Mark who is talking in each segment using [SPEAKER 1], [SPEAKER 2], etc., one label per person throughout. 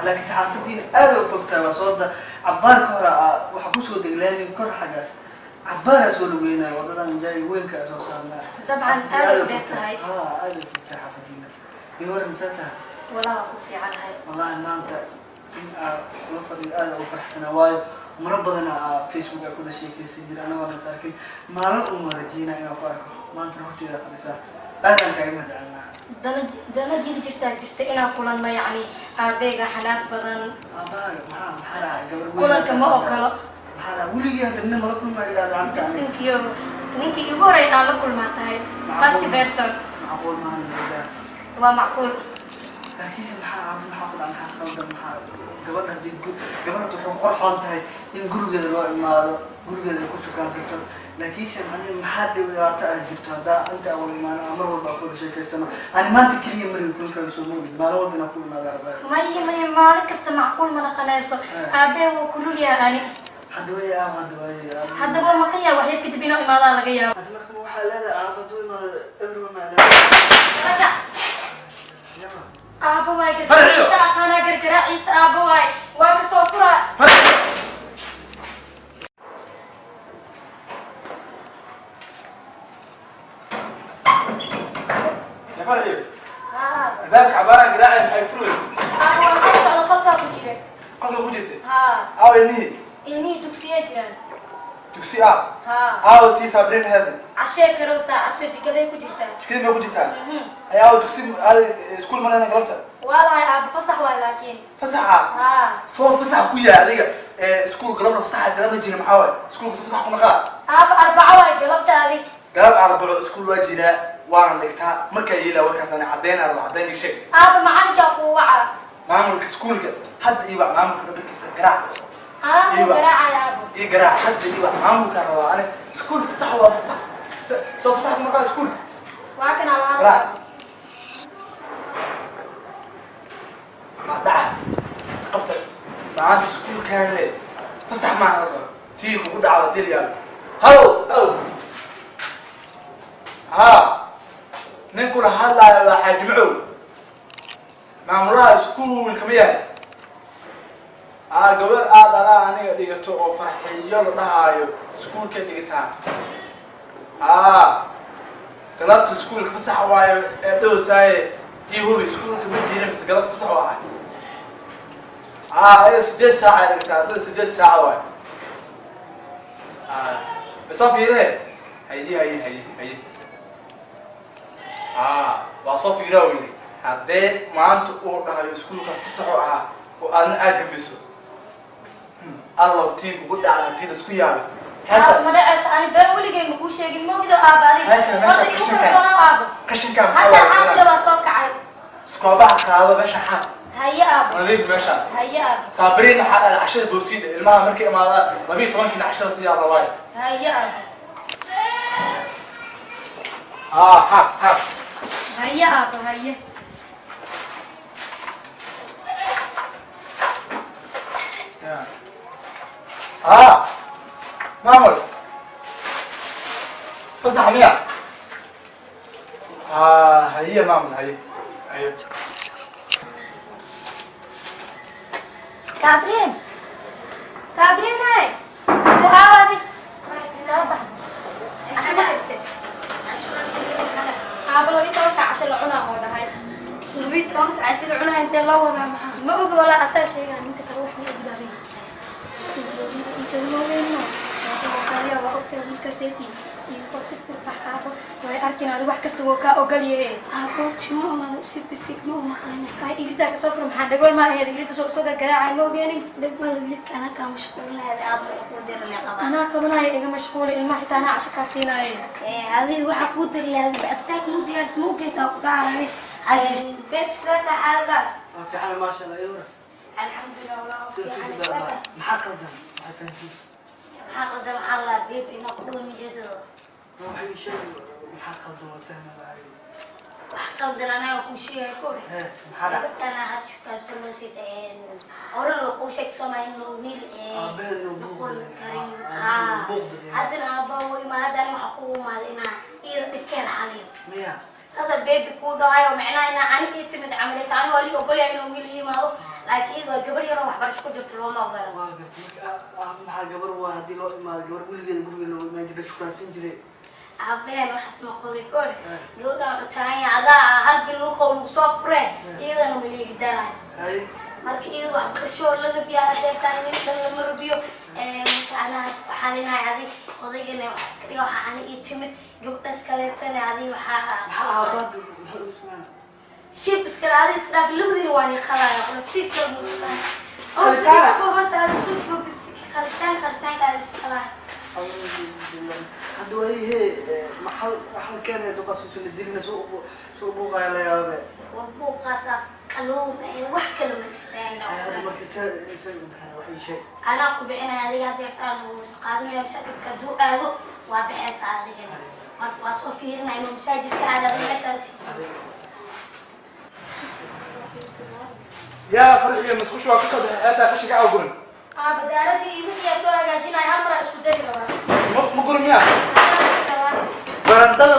[SPEAKER 1] Laakiin saxaafadiina aad u fogtahay, waa soo da cabbaar ka hore waxaa kusoo deglaami kor xaggaas, cabbaaraa soo lugeynaya wadadan jaay weynka soo saarnaa.
[SPEAKER 2] Dabcan,
[SPEAKER 1] Xaafadiina
[SPEAKER 2] aad
[SPEAKER 1] u
[SPEAKER 2] u dheer
[SPEAKER 1] fogtahay.
[SPEAKER 2] tahay.
[SPEAKER 1] Haa, aad u fogtahay xaafadiina. Iyo waran, see tahay?
[SPEAKER 2] Walaa, waa ku fiicanahay.
[SPEAKER 1] Wallahi maanta in aad kula fadhiyo aad ugu faraxsanaa, waayo maro badan aa Facebook aa kula sheekaysan jira, anagoo nas arkin. Maalin uma rajeynaa inaan ku arko, maantana horteeda fadhisaa, aadaan kaaga mahadcelinaa.
[SPEAKER 2] Dana dana jiri jirtaa jirta inaan kulanno, yacni aabeega xanaaq badan.
[SPEAKER 1] Aabahaaga maxaa dhacay, gabar weyn?
[SPEAKER 2] Kulanka ma ogolo.
[SPEAKER 1] Maxaa dhacay? Weligii hadda nin mala kulmaa idhaahdo anta aniga.
[SPEAKER 2] Bisinkiyo, ninkii igu horey aan la kulmaa tahay, first person.
[SPEAKER 1] Macquul maahan midaan.
[SPEAKER 2] Waa macquul.
[SPEAKER 1] Laakiinse maxaa aaba, maxaa ku dhaca? Maxaa qaldan? Maxaa gabadha haddii gabadha waxay ku qorxoon tahay in gurigeeda loo imaado, gurigeeda ay ku shukaansato. Laakiinse macnihi maxaa dhibaato ah jirto haddaa inta aan wada imaano aan mar walba aan ku wada sheekaysano? Ani maanta keliya mariga kulkaaga soo moogid, maalin walba inaan ku imaado rabaa.
[SPEAKER 2] Maya, maya, maalin kasta macquul ma naqanayso. Aabee wuu kulul yahay ani.
[SPEAKER 1] Hadda way aaba, hadda way aaba.
[SPEAKER 2] Haddaba waa maqan yahay, wax yar kadib inuu imaadaa laga yaabo.
[SPEAKER 1] Hadda marka ma waxaa leedahay aaba hadduu imaado everyone maa leedahay?
[SPEAKER 2] Rakac.
[SPEAKER 1] Yama.
[SPEAKER 2] Aaba waay, gargaraaciisa aqaanaa, gargaraaciisa aaba waay, waa kasoo furaa.
[SPEAKER 3] Ya Farxiyo, albaabka cabaaraha garaacaya, maxay furwey?
[SPEAKER 2] Aaba, waa soo socda, qolkaa ku jira.
[SPEAKER 3] Qolka ku jirtay?
[SPEAKER 2] Haa.
[SPEAKER 3] Aawa ilmihii?
[SPEAKER 2] Ilmihii dugsiyaa jiraan.
[SPEAKER 3] Dugsi ah?
[SPEAKER 2] Haa.
[SPEAKER 3] Aawa tii Sabriin aheedna?
[SPEAKER 2] Cashee karowsaa, casho jikaday ku jirtaa.
[SPEAKER 3] Jikadii may ku jirtaa?
[SPEAKER 2] Mhm.
[SPEAKER 3] Ay, aawa dugsi aada iskuul ma lehna galabta?
[SPEAKER 2] Waa lahay aaba, fasax waa laakiin.
[SPEAKER 3] Fasaxa?
[SPEAKER 2] Haa.
[SPEAKER 3] Soo fasax ku yahay adiga ee iskuul galabna fasaxa galabna jira, maxaa waaye iskuulka soo fasax ku naqaa?
[SPEAKER 2] Aaba, arbaco waay galabtaadi.
[SPEAKER 3] Galab arbaco iskuul waa jiraa, waana dhigtaa markaa yeelaa warkaas. Ani caddeyn arba, caddeyn ii sheeg.
[SPEAKER 2] Aaba, macalinkaa kuu waca.
[SPEAKER 3] Maamulka iskuulka hadda ii wac, maamulka dhabarkiisa garaac.
[SPEAKER 2] Anaa kuu
[SPEAKER 3] Iwa.
[SPEAKER 2] garaacaya aaba.
[SPEAKER 3] Ii garaac hadda, ii wac maamulka rabaa ani. Iskuul fasax waa fasax, soo fasax ku naqaa iskuul.
[SPEAKER 2] Waa kanaa
[SPEAKER 3] garaac.
[SPEAKER 2] lahaa.
[SPEAKER 3] Ma dhaca qabta maanta iskuulkaan le fasax maaha tii kugu dhacda dilyaal. Halow, halow, haa, ninkuna hadlaayo waa Xaaji Macow, maamulaha iskuulka ma yahay? Haa, gabar aad alaa aniga dhigato oo Farxiyo la dhahaayo iskuulkay dhigataa. Haa, galabta iskuulka fasax waayo ee dhowsaaye, ii hubi iskuulka ma jira mise galabta fasax oo ahay? Haa, ayada 8 saaca ay dhigtaa, ardada 8 saaca waayo. Haa, masoo fiiree? Haye, haye, haye, haye. Haa, waa soo fiiraa uu yidhi. Haddee maanta uu dhahayo iskuulkaas fasaxoo ahaa oo aadna aad gambiso, allow tii kugu dhacda haddii laisku yaabay.
[SPEAKER 2] Aaba, ma dhacaysa, ani been weligay ma kuu sheegin, mogido aaba adiga.
[SPEAKER 3] Halkan meesha
[SPEAKER 2] Horta igu
[SPEAKER 3] qashinka.
[SPEAKER 2] kalsoonaa aaba.
[SPEAKER 3] Qashinkaa maxaa
[SPEAKER 2] Hadda
[SPEAKER 3] waaye?
[SPEAKER 2] xaaqila waa soo kacay.
[SPEAKER 3] Iskoobaha qaado, meesha xaaq.
[SPEAKER 2] Haye aaba.
[SPEAKER 3] Nadiif meesha.
[SPEAKER 2] Haye aaba.
[SPEAKER 3] Saabiriin waxaa dhahday cashada boosiida ilmaha markay imaadaan 12-kiina cashada siyaa rabaayo.
[SPEAKER 2] Haye aaba.
[SPEAKER 3] Haa, xaaq, xaaq.
[SPEAKER 2] Haye aaba, haye.
[SPEAKER 3] Haa, maamul, fasax miya? Haa, haye maamul, haye, haye.
[SPEAKER 2] Sabriin, Sabriin, hay ku aawadi, soo bax, casho ma karisay? Aaba 12-ka casho la cunaa oo dhahay.
[SPEAKER 4] 12-ka cashada cunaha intee loo wadaa maxaa?
[SPEAKER 2] Ma ogi walaa, asaa sheegaa ninka kale, wax ma ogdaaday waa ogtahay wiilkaaseeti iyo soo sirsir bax aabo, way arkin adi wax kasta wuu kaa ogol yahe.
[SPEAKER 4] Aabo jimo umada usig bisig ma umaqlina.
[SPEAKER 2] Ay, iridaa kasoo fura, maxaa dhagool ma ahayd? Irida soo gargaraacay ma ogeenin.
[SPEAKER 4] Dhib male, wiilka anaa kaa mashquulinaada, aabo kuu dirle qabaa.
[SPEAKER 2] Anaa qabanaayo, iga mashquuli, ilmaha xitaa anaa casho kaa siinaayo.
[SPEAKER 4] Adiga waxaa kuu diri lahayd cabitaanka muu diyaaris ma ugeysaa ku dhacay beeb sida xaalada.
[SPEAKER 1] Waa fiican, maasha Allah. Iyo waran?
[SPEAKER 4] Alxamdulilah walaa, waa
[SPEAKER 1] Sida
[SPEAKER 4] fiican.
[SPEAKER 1] fiisi maxaa qaldan? Waxay fahansiin.
[SPEAKER 4] Maxaa qaldan? Waxaa la beeb inaa ku dhawo mijeedada.
[SPEAKER 1] Waxay ii sheeg maxaa qaldan, waa fahmi lahay.
[SPEAKER 4] Wax qaldan anaga kuu sheegay kore.
[SPEAKER 1] Hee, maxaa dhacay?
[SPEAKER 4] Gabadhana had shukaansanoosid hore loo kuu sheeg sooma inuu wiil
[SPEAKER 1] Aabaheed inuu buuq
[SPEAKER 4] noqon
[SPEAKER 1] badan
[SPEAKER 4] karin.
[SPEAKER 1] yahay.
[SPEAKER 4] Haa.
[SPEAKER 1] Buuq badan yahay.
[SPEAKER 4] Haddana aabba wuu imaada, haddana waxaa kugu imaaday inaa iyada dhibkeeda xaliyo.
[SPEAKER 1] Miya?
[SPEAKER 4] Saasa beebi kuu dhahayo, macnaha inaa ani ii timid camalita, ani waa lii ogolyahay inuu wiil ii imaado. Laakiin iyada waa gabar yaroo waxbarasho ku jirto, looma ogola.
[SPEAKER 1] Waa gartay. Marka maxaa gabar waa haddii loo imaado gabar weligeeda guriga loogu imaan jiray, shukaansan jiray.
[SPEAKER 4] Aabaheen waxaas ma qori kore. Gabadhan wuxuu taagan yahay adaa hal bil lagu qabo lagu soo furee, iyadana ma liigi darayo. Marka iyada waxbarasho la rabiyaa, adeertaan nin dhan lama rabiyo. Marka anaa waxaa linahay adig odaygana wax iska dhiga, waxaa ani ii timid gabadhaas kaleetana adig waxaa
[SPEAKER 1] Maxaa aabaad maxaa ugu sugnaa?
[SPEAKER 4] Shib iskale adi iska dhaaf, labadiina waa nii qalaya si kale muustaan.
[SPEAKER 1] Qalitaan.
[SPEAKER 4] Horta adi suuq bis qalitaan qalitaanka adi iska qalaya.
[SPEAKER 1] Hadda waayihee, maxaa waxaa keenaya duqaas usula dilina soo buuqaya la yaabe.
[SPEAKER 4] War buuqaasa qaluuma ee wax kale ma
[SPEAKER 1] Ay,
[SPEAKER 4] istaayna.
[SPEAKER 1] Hadda marka se isaga bixina wax ii sheeg.
[SPEAKER 4] Anaa ku bixinaya adiga hadeertaan wuu isqaadanaya masaajidka hadduu aado, waa baxaysaa adigana. Marka waa soo fiirinaya inuu masaajidka aado, adiga meeshaada si.
[SPEAKER 3] Yaa Farxiyo, musqusha waa kasoo baxay, xeetaa qashinka aa gurin.
[SPEAKER 2] Aaba, daaradii iyo wixii aa soo hagaajinaya hal mar aa isku dari rabaa.
[SPEAKER 3] Ma gurin miyaa?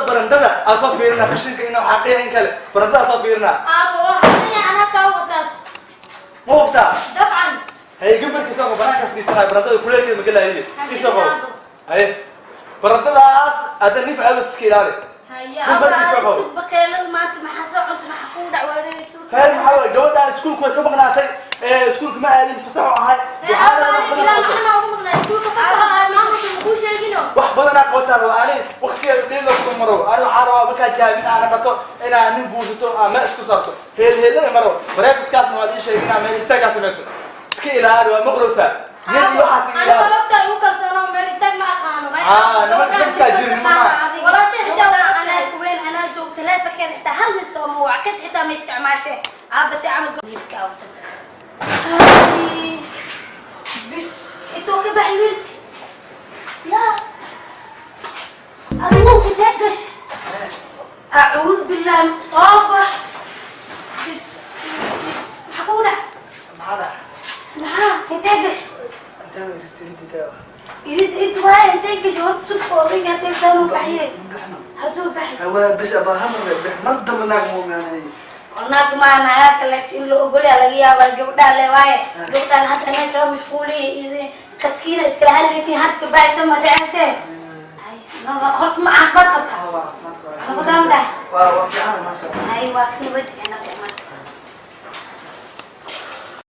[SPEAKER 3] Barandada aa soo fiirina, qashinka inuu xaqiya in kale barandada aa soo fiirina.
[SPEAKER 2] Aaba, waa anaa kaa wataas.
[SPEAKER 3] Ma hubtaa?
[SPEAKER 2] Dabcan.
[SPEAKER 3] Haye, gambarkiisa oo banaanka fadhiisanaya, barandada kuleelkeeda ma gelahaye. Isoo qabo. Haye, barandadaas hadda nin facaabas iska ilaali.
[SPEAKER 2] Haya.
[SPEAKER 3] Gambarkiisa qabo.
[SPEAKER 4] Suuq baqeelada maanta maxaa soo cunta? Maxaa kugu dhac wareeraysa?
[SPEAKER 3] Khayr, maxaa waay gabadha iskuulka way ka maqnaatay, iskuulka ma aadin, fasax oo ahay. Waxaa
[SPEAKER 2] Aaba,
[SPEAKER 3] rabaa
[SPEAKER 2] ani
[SPEAKER 3] wax
[SPEAKER 2] bilaa
[SPEAKER 3] badan
[SPEAKER 2] macna ugu maqnaa iskuulka fasaxa ah, maamulka makuu sheegino.
[SPEAKER 3] Wax badanaa qabataa raba ani, waqtigeeda dheelo kuma maro. Ani waxaa rabaa markaa jaamid aa naqato inaa nin guursato, aa meel isku saarto, heelheelana maro. Bareefadkaasna waad ii sheegay inaa meel istaagaa samayso. Iska ilaali, waa maqlowsaa nin iyo waxaas iga
[SPEAKER 2] Ani
[SPEAKER 3] ilaali.
[SPEAKER 2] waa ogtahay, ugu kalsoono, meel istaag ma aqaano.
[SPEAKER 3] Ah, nimanka dadkaa jirin ma
[SPEAKER 2] Walaashay xitaa waa
[SPEAKER 4] anaa kuweyn, anaa joog taleefankeeda xitaa hal nin sooma wacqid xitaa ma isticmaashe. Aaba si camal wiilka awta bis intuu ka baxay wiilka yaa adigu intee gash? Acuud billah, soo bax bis, maxaa kugu dhac?
[SPEAKER 1] Maxaa dhac?
[SPEAKER 4] Maxaa intee gash?
[SPEAKER 1] Intaa irinta.
[SPEAKER 4] Irid inta waaya, intee gash horta? Sugka odayga hadeertaan uu baxye.
[SPEAKER 1] Bixna.
[SPEAKER 4] Hadduu baxay.
[SPEAKER 1] Hawaa bis abaa hamar bix, mar dambe naag ma imaanay.
[SPEAKER 4] Naag maana ayaa kaleeto in la ogolyaa laga yaabaa gabdhaan le waaye. Gabdhaan hadda anaa kaga mashquuliya, qadkiina iskala hadlaysiin, hadda kabacdi ma racaysee. Horta ma caafimaad qabtaa?
[SPEAKER 1] Waa caafimaad qabaa.
[SPEAKER 4] Caafimaad qabtaa?
[SPEAKER 1] Waa fiican, maasha Allah.
[SPEAKER 4] Ay, waa ka nabad fiicna marka.